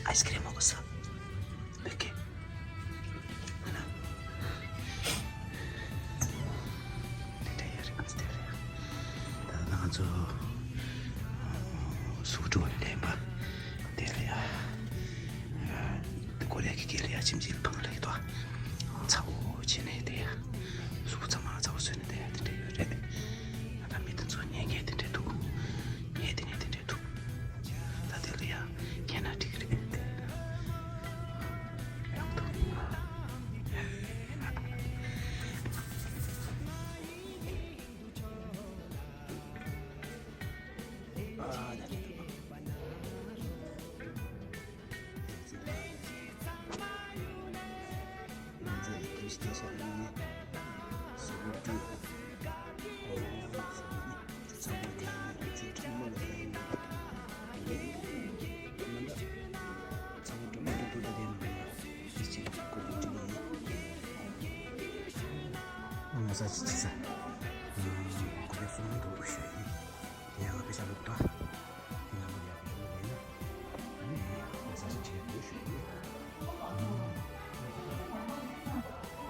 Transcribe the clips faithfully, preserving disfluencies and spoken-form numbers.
ཨའི་སི་ཀི་རིམ་མང་པོ་ཟ། མི་དགེ། ཨ་ན། དེ་འདྲ་ཡོད་རེད། དེ་རེད། ད་ང་ཚོ་གཟུགས་སྤྲོ་བ་ལེན་པ་དེ་ལ་ཡ། དེ་ཀོ་རི་ཡ་གི་སྐད་ལ་ཡ་ཁྱིམ་གྱི་ཕང་ལ་ཡོད་དོ། ཚ་བོ་བྱས་ནས་དེ་ཡ། གཟུགས་ཚང་མ་ཚ་བོ་བཟོས་ནས་དེ་ཡ་དེ་འདྲ་ཡོད་རེད། ད་མི་དེ་ཚོ་ཉལ་ཉལ་དེ་འདྲ་འདུག་ཉལ་དེ་ཉལ་དེ་འདྲ་འདུག་ད་དེ་ལ་ཡ་ཉལ་ན་འགྲིག་གི་རེད། ཡག་འདུག་ཨ་མ་ས་ཅི་ཅི་ས། ཨ་གོ་ལེ་སོང་འདུག་ཞུ་ཡིན། དེ་ཡང་ང་པེ་ཤ་ལུག་ད། དེ་ཡང་ང་ཡང་པེ་ཤ་ལུག་ཡིན་ན། ཨ་ནི་ང་ས་ཅི་ཅི་འདུག་ཞུ་ཡིན།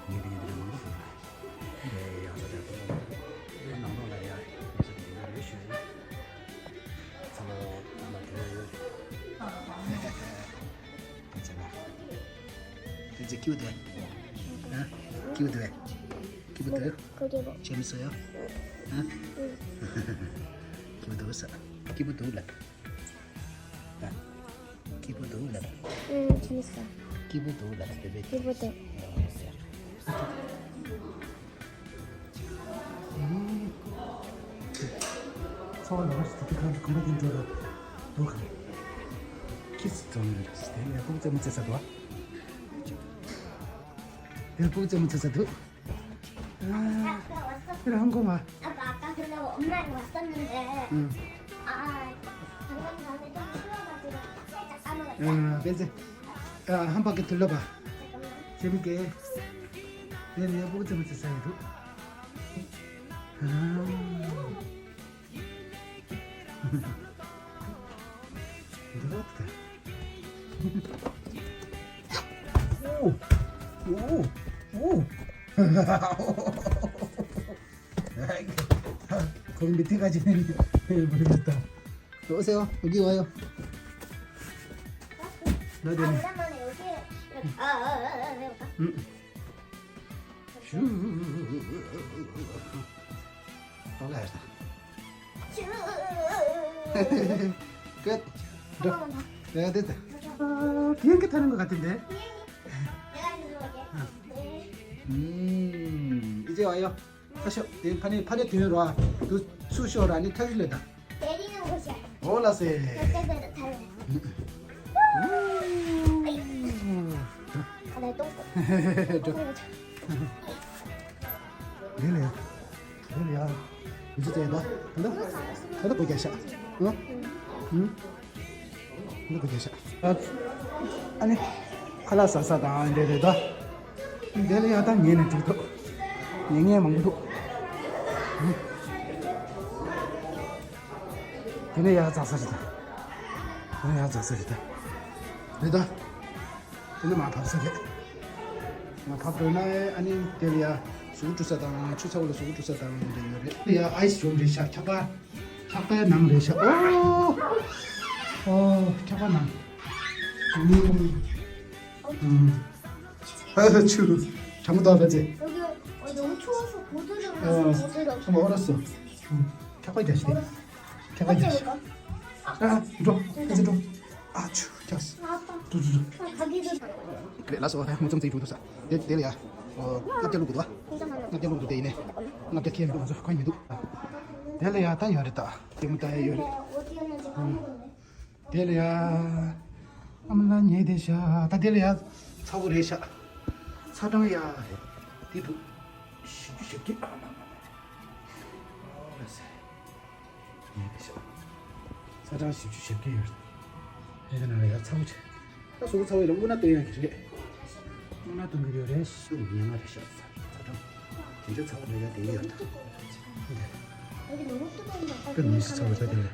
ངས་དེ་ངས་དེ་མང་པོ་ཞུ་ཡིན། དེ་ཡང་ས་ཅི་ཅི་ནང་ལོགས་ལ་ཡང་ངས་ས་ཅི་ཅི་འདུག་ཞུ་ཡིན། ཚང་མ་ཚང་མ་དེ་ཡོད་རེད། ཨ་ཙི་ན། ཨ་ཙི་ཁྱོད་དེ། ཨ། ཁྱོད་དེ། སྐྱིད་པོ་འདུག་ཁོ་སྐྱིད་པོ། ཁྱོད་མི་སུ་ཡོད། ཨ། སྐྱིད་པོ་འདུག་ས། སྐྱིད་པོ་འདུག་ལབ། ཨ། སྐྱིད་པོ་འདུག་ལབ། ཨུམ། ཁྱོད་མི་སུ། སྐྱིད་པོ་འདུག་ལབ་པེ་པེ། སྐྱིད་པོ་འདུག་ཚོགས་ལ་བ་ཞིག་དེ་གང་གོམ་པ་དེ་འགྲོ་ར་འདུག་ག་ཁྱི་སི་ཙམ་ཡོད་རེད། དེ་ནས་ཕུག་རྩེད་མོ་རྩེ་ས་འདུག་དེ་ཕུག་རྩེད་མོ་རྩེ་ས་འདུག་ཨ། དེ་རང་གོ་མ། 아빠 아까 그러고 엄마랑 왔었는데 응. 아, 아, 방금 전에 좀 추워가지고 살짝 아, 까먹었다. 아, 한 바퀴 둘러봐. 잠깐만. 재밌게. 내일 내가 보고 재밌을 사이도. 아. 이거 어떻게? 오! 오! 오! 거기 밑에까지는 모르겠다. 오세요. 여기 와요. 나 아, 되네. 오랜만에 여기. 아, 아, 아, 아, 아. 응. 슈. 또 가야겠다. 슈. 끝. 자, 자, 됐다. 어, 비행기 타는 것 같은데? 내가 해줄게. 음, 이제 와요. 다시, 네, 판에, 판에 되는 거야. 또 수시로 아니 타줄래다. 내리는 곳이 아니야. 올라세. 그때그때 달라. 음. 아, 나 똥. 좀. 내려요. 내려요. 이제 또 봐. 간다? 간다, 보자, 자. 어? 응? ང་ལ་གོ་རྒྱག་ཤག་ཨ་ནི་ཁ་ལག་ཟ་ས་དང་འདྲ་རེད་ད། འདི་ལ་ཡང་ད་ཉལ་ནས་འགྲིག་འདུག་ཉལ་ཉལ་མང་པོ་འདུག་དེ་ནས་ཡར་འཛེག་ས་རེད་ད། དེ་ནས་ཡར་འཛེག་ས་རེད་ད། རེད་ད། དེ་ནས་མར་བབས་ས་རེད། མར་བབས་འགྲོ་ན་ཨ་ནི་དེ་ལ་ཡ་གཟུགས་འཁྲུ་ས་དང་ཆུ་ཚ་བོ་ལ་གཟུགས་འཁྲུ་ས་དང་འདྲ་ཡོད་རེད། དེ་ལ་ཡ་ཨའི་སི་རུམ་རེད་ཤག་འཁྱག་པ། འཁྱག་པའི་ནང་རེད་ཤག་ཨོ། ཨོ། འཁྱག་པ་ནང་། ཨུམ། ཨུམ། ཨ་ཆུ། གྲང་མོ་འདུག་ཨ་ཙི། 여기 어, 너무 추워서 보드를 어. 보드를 어, 알았어. 응. འཁྱག་པ་རྒྱག་ཤི། འཁྱག་པ་རྒྱག་ཤི། ཨ་འགྲོ། ཨ་ཙི་འགྲོ། ཨ་ཆུ་འཁྱག་སི། འགྲོ་འགྲོ་འགྲོ། ཨ་ཕ་གི་འགྲོ། ལགས་སོ། ཧེ་མུ་ཙམ་ཙིག་འགྲོ་འདུག་ས། དེ་དེ་ལ་ཡ། ཨོ། ལྔ་བརྒྱ་ལོག་འདུག་ལྔ་བརྒྱ་ལོག་འདུག་དེ་ཡིན་ནས། ལྔ་བརྒྱ་ཁྱེར་འདུག་ང་ཚོ་གོན་མི་འདུག་དེ་ལ་ཡ་ད་ཡོད་རེད་ད། དེ་མོ་ད་ཡ་ཡོད་རེད། དེ་ལ་ཡ། ཨ་མ་ལ་ཉལ་བསྡད་ཤག་ད་དེ་ལ་ཡ་ཚ་བོ་རེད་ཤག་ཚ་གྲང་ཡ་རེད། དེ་འདུག་བཞི་བཅུ་ཞེ་བརྒྱད། ཨ་མ་མ་མ་མ། ཨོ་ལ་སེ། ཉལ་བསྡད་ཤག་ཚ་གྲང་བཞི་བཅུ་ཞེ་བརྒྱད་ཡོད་རེད། དེ་ག་ན་ལ་ཡ་ཚ་བོ་ཆེ། ད་གཟུགས་པོ་ཚ་བོ་ཡོད་ལ་དབུགས་ནག་སྟོན་ཡག་གི་རེད། དབུགས་ནག་གཏོང་གི་ཡོད་རེད། ཤུགས་ཉན་ང་རེད་ཤག་ཚ་གྲང་། དེ་འདྲ་ཚ་བོ་རེད་ཡ་དེ་ཡོད་ད། དཔེ་མི་སྲིད་ཚ་བོ་ད་དེ་ལ།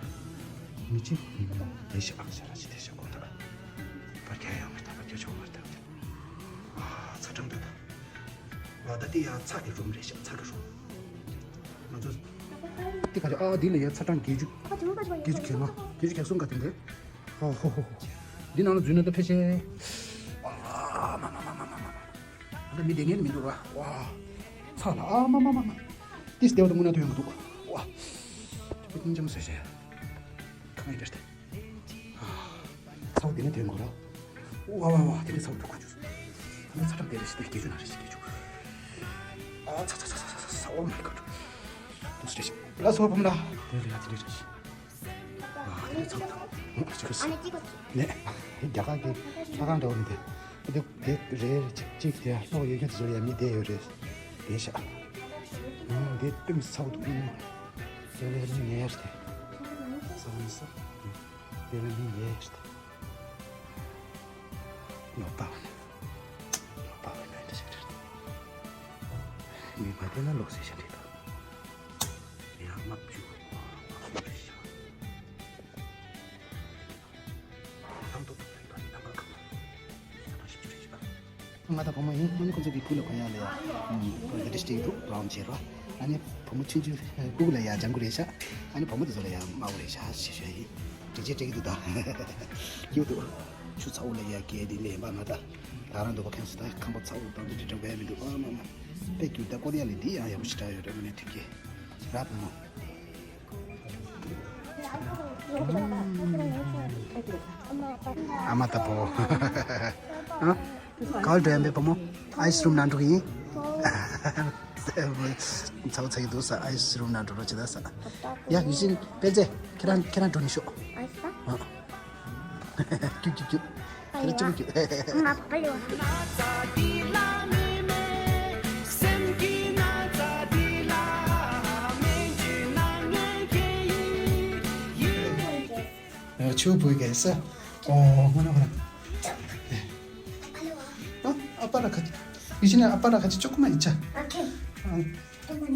མི་གཅིག་དེ་ཤག་ཨ་ཤ་ར་ཅི་དེ་ཤག་གོ་ད། པར་ ད་དེ་ཡང་ཚྭ་གི་རུམ་རེད་ཤག་ཚྭ་གི་རུམ། ང་ཚོ་དེ་ག་ཨ་དེ་ལ་ཡང་ཚྭ་གྲང་བརྒྱད་ཅུ། བརྒྱད་ཅུ་གྱ་ལྔ། བརྒྱད་ཅུ་གྱ་གསུམ་ག་དེ་འདྲ། ཧོ་ཧོ་ཧོ། འདི་ནང་ལ་འཛུལ་ན་ད་ཕལ་ཆེར། ཨ་མ་མ། ད་མི་བསྡད་མཁན་མི་འདུག་ར། ཝ། ཚྭ་ལ་ཨ་མ་མ་མ་མ། ཏིས་བསྡད་པ་དང་དངོས་གནས་ཐོན་ཡོང་གི་འདུག། ཝ། ཅི་པི་ཏིང་ཅམ་ཟེར་བྱས། ཁ་ངའི་བེར་ཏེ། ཚྭ་བ་དེ་ནས་ཐོན་དགོས་ར། ཝ་ཝ་ཝ། དེ་ནས་ཚྭ་བ་འདུག་ག་ཅུ། ཨ་ནི་ཚྭ་གྲང་དེ་རེ་ཞིག་དེ་བརྒྱད་ཅུ་ན་རེ་ཞིག་བརྒྱད་ཅུ། ཨ་ཚྭ་ཚྭ་ཚྭ་ཚྭ་ཚྭ། Oh my god། དུས་རེ་ཞིག་ལ་སོ་བུམ་ལ། དེ་རེ་ཡ་དེ་རེ་ཞིག་ཨ་དེ་ཚྭ་བ་དང་། ཨ་ཅི་ག་སི། ནས་རྒྱ་གར་གྱི་ཚྭ་ཁང་འདྲ་བོ་མི་དེ། དེ་དེ་རེ་རེ་གཅིག་གཅིག་དེ་ལྷོག་ཡོད་རྒྱུ་དེ་ཚོ་ཡ་མི་བསྡད་ཡོད་རེད། དེ་ཤ། ཨ་དེ་དཔེ་མི་ཚྭ་བ་འདུག་ཨུ། དེ་ལས་མི་ཉལ་ཡ་ཞིག་དེ། ས་མི་ས། དེ་ལས་མི་ཉལ་ཡ་ཞིག་དེ། ལོག་པ་བ་ནི། ལོག་པ་བ་ནི་འདྲ་ཞིག་རེད། མི་མ་བསྡད་ན་ལོག་ཟེར་བྱ་འདྲ་དང་། ཡང་ལྔ་བཅུ། ལྔ་བཅུ་རེད་ཤག་ང་དང་བུ་མོ་ཡིན། ཨ་ནི་ཁོང་ཚོ་གི་ཕུག་ལ་གོན་ཡག་ལ་ཡ། ཨ་ནི་བུ་མོ་ཆུང་ཆུང་ཕུག་ལ་ཡ་ལྗང་གུ་རེད་ཤག་ཨ་ནི་བུ་མོ་དེ་ཚོ་ལ་ཡ་དམར་པོ་རེད་ཤག་ཞེས་ཞུ་ཡ་ཡིན། འདྲ་ཅིག་སྤྲད་ཀྱི་འདུག་ད། སྐྱིད་འདུག་ཆུ་ཚ་པོ་ལ་ཡ་གས་དེ་ལས་ཡིན་པ་མ་ད། ད་རང་འདུག་པ་ཁེངས་སུ་ད་ཁང་པ་ཚ་པོ་དང་དེ་འདྲ་འདྲ་བས་མི་འདུག་ཨ་མ་མ། དཔེ་སྐྱིད་ད། ཀོ་རི་ཡ་ལས་འདི་ཡང་ཡག་པོ་ཞེ་དྲག་ཡོད་རེད། མ་ནས་ཐིག་གེ་ར་བུ་མོ། ཨ་མ་ལྟ་བུ། ཨ། ག་པར་འགྲོ་ཡ་མེད་བུ་མོ། ཨའི་སི་རུམ་ནང་འགྲོ་གི་ཡིན། ཚ་བོ་ཚ་གི་འདུག་ས། ཨའི་སི་རུམ་ནང་འགྲོ་རོགས་བྱེད་ད་ས། ཡ་ཡུལ་ཤིན་དཔལ་རྩེ། ཁྱེད་རང་ཁྱེད་རང་འགྲོ་ནི་ཤོག་ཨ། ཁྱུག་ཁྱུག་ཁྱུག་ཁྱེད་རང་ཅི་མི་ཁྱུག་མ་པ་པ་ཡོད། ཆུ་བུ་གས་ས། ཨོ་ཧོ་ན་ཧོ་ན། ཨ་ཨ་པ་ར་ཁ་ཅི། ཡུལ་ཤིན་ཨ་པ་ར་ཁ་ཅི་ཅོག་མ་ཡིན་ཆ། ཨ་ཁེ། ཨ།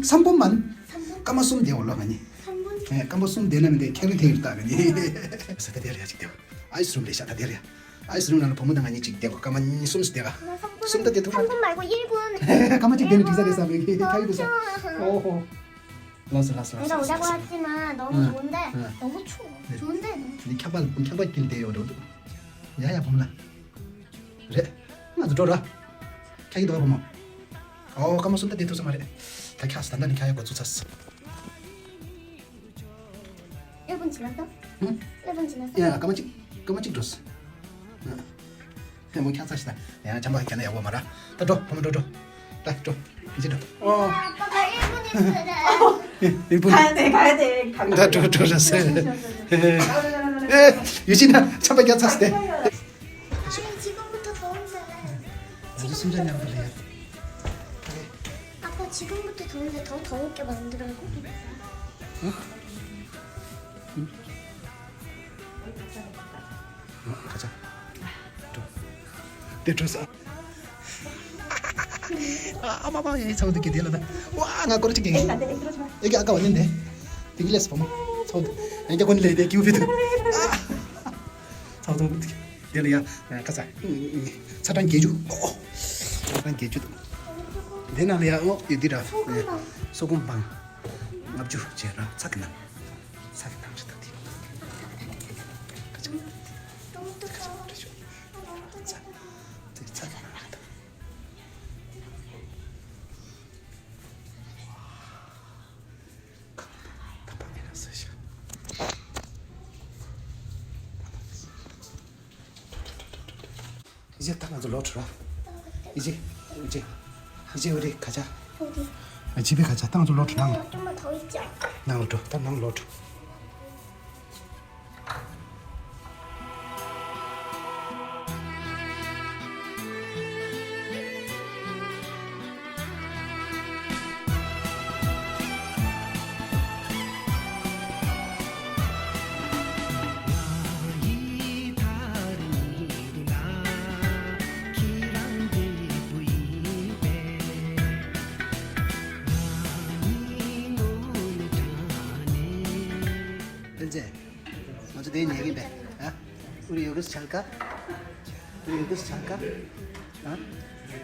སམ་བྷོ་མན། སམ་བྷོ། སྐར་མ་གསུམ་དེ་འོ་ལོ་ང་ནི། སམ་བྷོ། ཨེ་སྐར་མ་གསུམ་དེ་ན་མི་དེ་ཁེ་རི་དེ་ཡིར་ཏ་ང་ནི། ས་ད་དེ་རེ་ཡ་ཅིག་དེ། ཨའི་སི་རུམ་ལས་ཤ་ད་དེ་རེ་ཡ། ཨའི་སི་རུམ་ནང་ལ་བུ་མོ་དང་ང་གཉིས་ཅིག་བསྡད་གོ། སྐར་མ་གཉིས་གསུམ་ཞིག་བསྡད་ག་གསུམ་ད་དེ་ཐུག་ཨ། སམ་བྷོ་མ་གོ་ཡིན་གོ། སྐར་མ་གཅིག་བསྡད་ནས་དྲི་ས་དེ་ས་མི་གི་ཁ་ཡོད་དུ་ས། ཨོ་ཧོ། ལགས་སོ་ལགས་སོ་ལགས་སོ། 내가 오자고 했지만 너무 응. 좋은데 응. 너무 추워. 좋은데 너무 네. 네, 켜봐, 켜봐 길 돼요, 너. 야, 야, 보물라. 그래? 나 들어라. 켜기 더 보면. 어, 까만 손다 대토서 말해. 다 켰어. 단단히 켜야 고추 샀어. 일 분 지났어? 응? 일 분 지났어? 야, 까만 찍, 까만 찍 줬어. 응. 야, 뭐 켰어, 시다. 야, 잠바 켜네, 여보 말아. 다 줘, 보면 줘, 줘. 다 줘. 이제 줘. 어. 아빠가 일 분 있어야 돼. 예, 일 분. 가야 돼, 가야 돼. 다 줘, 줘, 줬어. 예, 유진아, 잠바 켰어, 시대. 아니, 지금부터 더운데. 아주 순전히 안 그래요. 아빠, 지금부터 더운데 더 더럽게 만들어야 돼. 응? 응? 어, 가자. 또. 내 조사. 아, 아마마, 얘 저거 되게 내려다. 와, 나 거를 찍게. 여기 아까 왔는데. 되게 lesbo. 저거. 이제 건 레이디 기우비드. 아. 저거 되게 내려야. 야, 가자. 응, 응, 응. 사단 개주. 어. 사단 개주. 내 나라야. 어, 얘들아. 예. 소금빵. ལྔ་བཅུ་བྱས་ར་ཚ་གི་ནང་། ཚ་གི་ནང་ཞིག་ད་དེ། ཚ་གི་ནང་རེད་ཤོག་ཚ་གི་ནང་རེད། ད་པ་མེད་ན་ཟེར་ཤག་ཨི་ཅེ་ད་ང་ཚོ་ལོག་འགྲོ་ར། ཨི་ཅེ། ཨི་ཅེ། ཨི་ཅེ་འོ་རེ་ཁ་ཆ། ཨ་ཅི་པའི་ཁ་ཆ་ད་ང་ཚོ་ལོག་འགྲོ་ནང་ལ། ནང་ལ་འགྲོ། ད་ནང་ལོག་འགྲོ། ཨེ་ཙེ། ང་ཚོ་དེ་ཉལ་གི་པས། ཨ། ཨུ་རི་ཡོ་གིས་ཆལ་ཀ། ཨུ་རི་ཡོ་གིས་ཆལ་ཀ། ཨ། ང་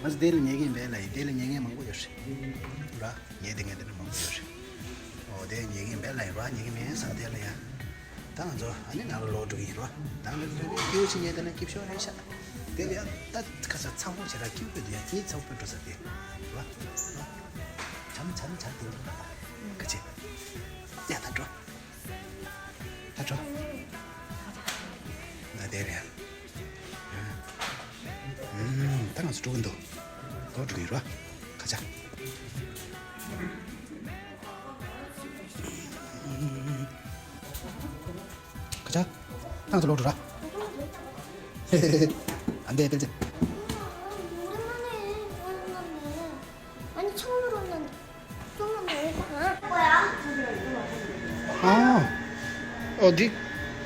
ཚོ་དེ་ལ་ཉལ་གིན་པས་ལ་ཡིན། དེ་ལ་ཉལ་མཁན་མང་པོ་ཡོད་རེད། ར་ཉལ་དེ་ངས་དེ་ལ་མང་པོ་ཡོད་རེད། ཨོ་དེ་ཉལ་གིན་པས་ལ་ཡིན། ར་ཉལ་གིན་མིན་ས་དེ་ལ་ཡ། ད་ང་ཚོ་ཨ་ནི་ནང་ལ་ལོག་འགྲོ་གི་ཡིན་རོ། ད་ང་ཚོ་སྐྱིད་པོ་ཞིག་ཉལ་དེ་ན་སྐྱིད་ཤོས་རེད་ཤག་དེ་ལ་ཡ་ད་ཁ་ས་ཚང་པོ་བྱེད་ར་སྐྱིད་པོ་དེ་ཡ་གཉིད་ཚ་པོ་འགྲོ་ས་དེ་རོ། རོ། བྱམས་བྱམས་བྱམས་དེ་འགྲོ་ད་ད་ཁ་ཆེ་ཡ་ད་འགྲོ། ད་འགྲོ། ང་དེ་རེད། ཨུམ། ད་ང་ཚོ་འགྲོ་གི་འདུག་ལོག་འགྲོ་གི་རོ། ཁ་ཆ། ཁ་ཆ། ད་ང་ཚོ་ལོག་འགྲོ་ར། ཨ་འདས་དཔེ་ཚེ། 오랜만에, 오랜만에. 아니, 처음으로 만나. 아, 어디?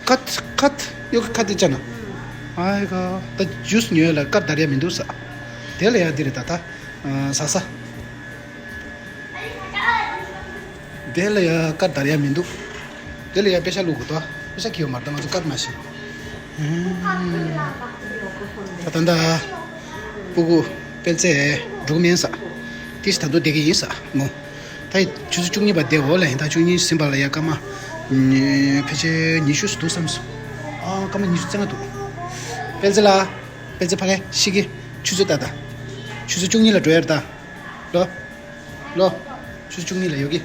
카트, 카트? 여기 카트 있잖아. 아이고, 나 주스 ཉོས་ལ་ཀར་དར་ཡ་མི་འདུག་ས། དེ་ལ་ཡ་འདི་རེད་ད་ད། ཨ། ཟ་ས། དེ་ལ་ཡ་ཀར་དར་ཡ་མི་འདུག་དེ་ལ་ཡ་པེ་ཤ་བླུག་དགོས་ད། པེ་ཤ་ཁྱེར་ཡོད་མ་རེད་ད་ང་ཚོ་ཀར་མ་ཤེས། ད་ད་ད། སྤུ་གུ། དཔེ་ཚེ། འགྲོ་གི་མིན་ས། ཏིས་ད་དུང་བསྡད་ཀྱི་ཡིན་ས་མོ། ད་ཡི་ཆུ་ཚོད་བཅུ་གཉིས་པ་བསྡད་འོ་ལ་ཡིན། ད་བཅུ་གཉིས་ཟིན་པ་ལ་ཡ་སྐར་མ། ཕལ་ཆེར་ཉི་ཤུ་ཙམ་འདུག་བསམ་སོང་། ཨ་སྐར་མ་ཉི་ཤུ་རྩ་ལྔ་འདུག་དཔེ་ཚེ་ལ། དཔེ་ཚེ་ཕ་གི་ཤི་གི་ཆུ་ཚོད་ད་ལྟ། ཆུ་ཚོད་བཅུ་གཉིས་ལ་འགྲོ་ཡ་རེད་ད། ལོ། ལོ། ཆུ་ཚོད་བཅུ་གཉིས་ལ་ཡོད་གི་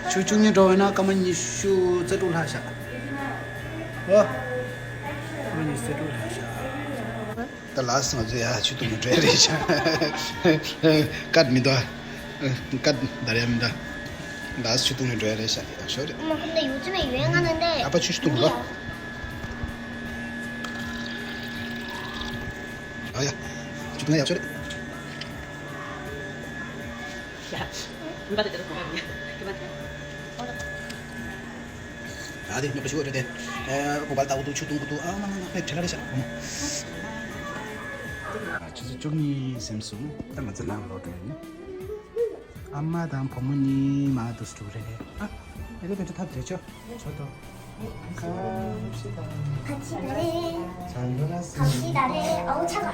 ཆུ་ཚོད་བཅུ་གཉིས་འགྲོ་བས་ན་སྐར་མ་ཉི་ཤུ་རྩ་དྲུག་ལྷག་ཤག་ལོ། སྐར་མ་ཉི་ཤུ་རྩ་དྲུག་ལྷག་ཤག་ད་ལགས་ང་ཚོ་ཡ་ཆུ་འཐུང་གི་འགྲོ་ཡ་རེད་ཤག་ཀར་མི་འདུག་ཀར་དར་ཡ་མི་འདུག་ལགས་ཆུ་འཐུང་གི་འགྲོ་ཡ་རེད་ཤག་ཡག་ཤོས་རེད། 어머, 근데 요즘에 유행하는데 ཨ་ཕ་ཆུ་ཞིག་འཐུང་རོགས། ཨ་ཡ། ཆུ་འཐུང་ཡ་ཡག་ཤོས་རེད། 야, 문 닫을 때도 보면 그만. ཨ་དེ་ཉོ་པ་ཞུ་བ་རེད་དེ། ཨ་བུ་བལ་ཏའུ་ཏུ་ཆུ་འཐུང་གི་འདུག་ཨ་མ་མ་མ་མེད་བྲེལ་ལ་རེད་ཤག་ཨ་མ། ཆུ་ཚོད་བཅུ་གཉིས་ཟིན་སོང་། ད་ང་ཚོ་ནང་ལོག་འགྲོ་ཡིན། ཨ་མ་དང་བུ་མོ་གཉིས་མ་འདུག་སུ་འགྲོ་རེད། ཨ་ཨེ་ལེ་བེ་ཏྲ་ཐབས་བྲལ་ཆོག་ཆོག་ཏོ། 같이 가래. 잘 놀았어. 같이 가래. 어우, 차가.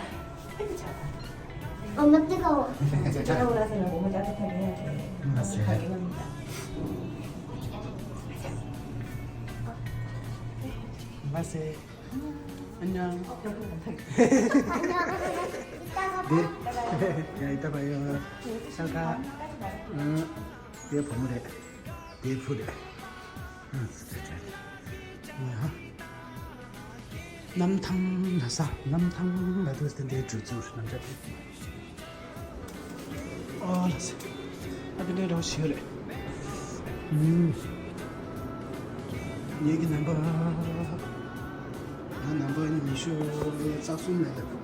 아, 엄마, 뜨거워. 내가 오라서 몸을 따뜻하게 해야 돼. 알았어요. 가긴 합니다. 안녕하세요. 안녕. 안녕. 이따가 봐. 네. 야, 이따 봐요. 잘 가. 응. 내 보물에. ལྟས་ཕུ་རེད། ཨ་ཙི་ཙི་ཙི། ཡ། གནམ་ཐང་ལ་ས། གནམ་ཐང་ལ་དུས་དེ་འདྲའི་འགྲོ་ཚུལ་རྣམ་གཞག་དེ། ཨོ་ལ་ས། ཨ་དེ་འདྲའི་རོ་ཞིག་རེད། ཨུམ། ངེད་ཀྱི་ནམ་པ། ང་ནམ་པ་ཉི་ཤུ་རྩ་གསུམ་ལ་སླེབས།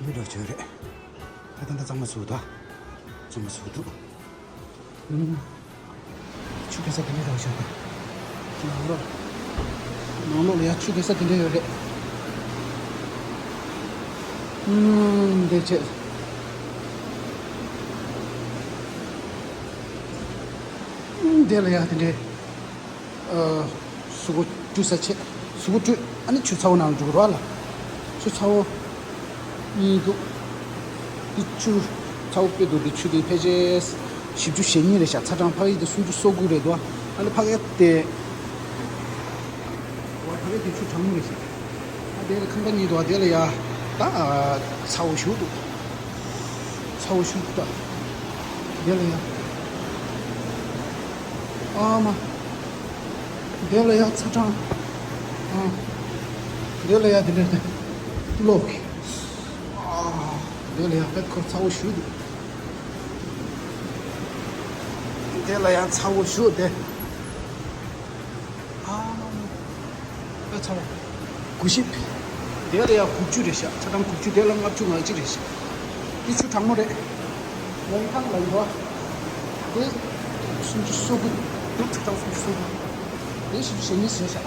མི་འགྲོ་བྱོས་རེད། ད་ད་ད་གཙང་མ་བཟོ་ད། གཙང་མ་བཟོ་འདུག་ཆུ་གེ་ས་དེ་འདྲ་རག་ཤག་ད། ནང་ལོགས། ནང་ལོགས་ལ་ཡ་ཆུ་གེ་ས་དེ་འདྲ་ཡོད་རེད། ཨུམ། འདི་ཆེ། ཨུམ། འདི་ལ་ཡ་དེ་འདྲའི། ཨ། གཟུགས་པོ་བཀྲུ་ས་ཆེ། གཟུགས་པོ་བཀྲུས། ཨ་ནི་ཆུ་ཚ་བོ་ནང་འགྲོ་གི་རེད་བ་ལ། ཆུ་ཚ་བོ་གཉིས་འདུག་འདི་ཆུ་ཚ་བོ་དཔེ་འདུག་འདི་ཆུ་དེ་ཕལ་ཆེར་བཞི་བཅུ་ཞེ་གཉིས་རེད་ཤག་ཚ་གྲང་ཕ་གི་དེ་སུམ་ཅུ་སོ་དགུ་རེད་འདུག་ཨ་ནི་ཕ་གི་དེ། ཕ་གི་དེ་ཆུ་གྲང་མོ་རེད་ཤག་ཨ་དེ་ལ་ཁང་པ་གཉིས་འདུག་ཨ་དེ་ལ་ཡ། ད་ཚ་བོ་ཞུ་འདུག་ཚ་བོ་ཞུ་འདུག་ད། དེ་ལ་ཡ། ཨ་མ། དེ་ལ་ཡ་ཚ་གྲང་། ཨ། དེ་ལ་ཡ་དེ་འདྲ་དེ། ལོག་ཨ། དེ་ལ་ཡ་དཔེ་ཁོ་ཚ་བོ་ཞུ་འདུག་དེ་ལ་ཡ་ཚ་བོ་ཞུ་དེ། ཨ། དཔེ་ཚ་བོ། དགུ་བཞི། དེ་ལ་ཡ་དགུ་བཅུ་རེད་ཤག་ཚ་གྲང་དགུ་བཅུ། དེ་ལ་ལྔ་བཅུ་ང་གཅིག་རེད་ཤག་འདི་ཆུ་གྲང་མོ་རེད། ལོང་ཐང་ལ་ཡོད། དེ་སུམ་ཅུ་སོ་དགུ། དེ་ཚ་གྲང་སུམ་ཅུ་སོ་དགུ། དེ་བཞི་བཅུ་ཞེ་གཉིས་ཟེར་ཤག་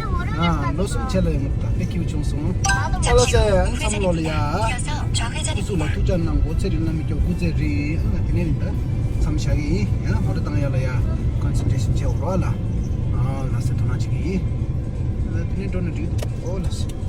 ཨ་ལོ་གསུམ་ཆེ་ལ་ཡོང་ད་དཔེ་སྐྱིད་པོ་བྱུང་སོང་། ཨ་ལོ་ཟེར་མཚམས་ལོ་ལ་ཡ། སྐུ་གཟུགས་ལ་ཐུགས་ཅག་གནང་དགོས་ཚེ་རིང་ལ་མི་སྐྱོ་སྐུ་ཚེ་རིང་། ཨ་ང་དེ་ནས་ཡིན་ད་མཚམས་བཞག་གི་ཡིན། ཡང་ཧོ་ར་བཏང་ཡ་ལ་ཡ་ཀོན་སེན་ཊྲེ་ཤན་བྱེད་འོ་རོགས་ལ། ཨ་ལ་སེ་དོ་སྣང་བྱེད་ཀྱི་ཡིན། ཨ་དེ་ནས་འགྲོ་ན་འགྲིག་འོ་ལ་སེ།